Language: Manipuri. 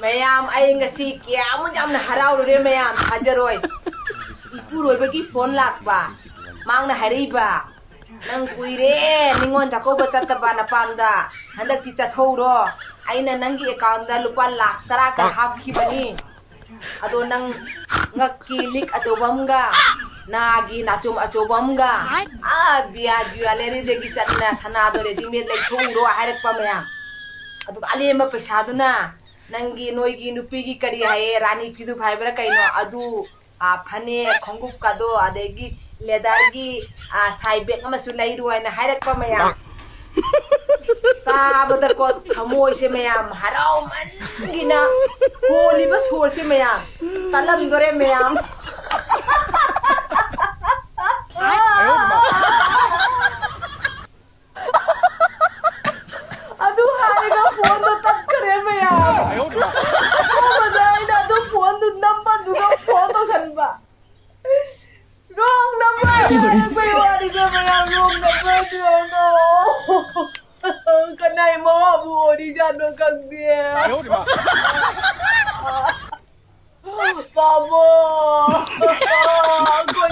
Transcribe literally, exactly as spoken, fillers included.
ꯃꯌꯥꯝ, ꯑꯩ ꯉꯁꯤ ꯀꯌꯥꯃꯨꯛ ꯌꯥꯝꯅ ꯍꯔꯥꯎꯔꯨꯔꯦ ꯃꯌꯥꯝ, ꯊꯥꯖꯔꯣꯏ꯫ ꯏꯄꯨꯔꯣꯏꯕꯒꯤ ꯐꯣꯟ ꯂꯥꯛꯄ꯫ ꯃꯥꯅ ꯍꯥꯏꯔꯛꯏꯕ, "ꯅꯪ ꯀꯨꯏꯔꯦ ꯅꯤꯉꯣꯜ ꯆꯥꯛꯀꯧꯕ ꯆꯠꯇꯕ ꯅꯄꯥꯝꯗ꯫ ꯍꯟꯗꯛꯇꯤ ꯆꯠꯊꯣꯛꯎꯔꯣ꯫ ꯑꯩꯅ ꯅꯪꯒꯤ ꯑꯦꯀꯥꯎꯟꯗ ꯂꯨꯄꯥ ꯂꯥꯛ ꯇꯔꯥ ꯈꯛ ꯍꯥꯞꯈꯤꯕꯅꯤ꯫ ꯑꯗꯣ ꯅꯪ ꯉꯛꯀꯤ ꯂꯤꯛ ꯑꯆꯧꯕ ꯑꯃꯒ, ꯅꯥꯒꯤ ꯅꯥꯆꯣꯝ ꯑꯆꯧꯕ ꯑꯃꯒ, ꯑꯥ ꯕꯤꯌꯥ ꯖꯨꯋꯦꯂꯔꯤꯗꯒꯤ ꯆꯠꯅ ꯁꯅꯥꯗꯣ ꯔꯦꯗꯤꯃꯦꯗ ꯂꯩꯊꯣꯛꯎꯔꯣ" ꯍꯥꯏꯔꯛꯄ ꯃꯌꯥꯝ꯫ ꯑꯗꯨꯒ ꯑꯂꯦꯝꯕ ꯄꯩꯁꯥꯗꯨꯅ ꯅꯪꯒꯤ, ꯅꯣꯏꯒꯤ ꯅꯨꯄꯤꯒꯤ ꯀꯔꯤ ꯍꯥꯏꯌꯦ, ꯔꯥꯅꯤ ꯐꯤꯗꯨ ꯍꯥꯏꯕ꯭ꯔꯥ ꯀꯩꯅꯣ, ꯑꯗꯨ, ꯑ, ꯐꯅꯦꯛ, ꯈꯣꯡꯎꯞꯀꯗꯣ, ꯑꯗꯒꯤ ꯂꯦꯗꯔꯒꯤ, ꯑ, ꯁꯥꯏ ꯕꯦꯒ ꯑꯃꯁꯨ ꯂꯩꯔꯨ ꯍꯥꯏꯅ ꯍꯥꯏꯔꯛꯄ ꯃꯌꯥꯝ꯫ ꯇꯥꯕꯗꯀꯣ ꯊꯃꯣꯏꯁꯦ ꯃꯌꯥꯝ ꯍꯔꯥꯎꯃꯟꯒꯤꯅ ꯍꯣꯜꯂꯤꯕ ꯁꯣꯔꯁꯦ ꯃꯌꯥꯝ ꯇꯠꯂꯝꯗꯣꯔꯦ ꯃꯌꯥꯝ꯫ ꯑꯗꯨ ꯍꯥꯏꯔꯒ ꯐꯣꯟꯗꯣ ꯇꯠꯈ꯭ꯔꯦ ꯃꯌꯥꯝ꯫ ꯑꯗꯨꯒ ꯑꯩꯅ ꯑꯗꯨ ꯐꯣꯟꯗꯨ ꯅꯝꯕꯔꯗꯨꯒ ꯐꯣꯟ ꯇꯧꯁꯟꯕ꯫ Wrong number ꯍꯥꯏꯔꯛꯄꯩ ꯋꯥꯅꯤꯗ ꯃꯌꯥꯝ, wrong number ꯗꯨ ꯌꯦꯡꯉꯣ꯫ ꯀꯅꯥꯏ ꯃꯋꯥꯕꯨ ꯑꯣꯏꯔꯤꯖꯥꯠꯅꯣ ꯈꯪꯗꯦ꯫ ꯄꯥꯝꯃꯣ꯫ ꯑꯩꯈꯣꯏ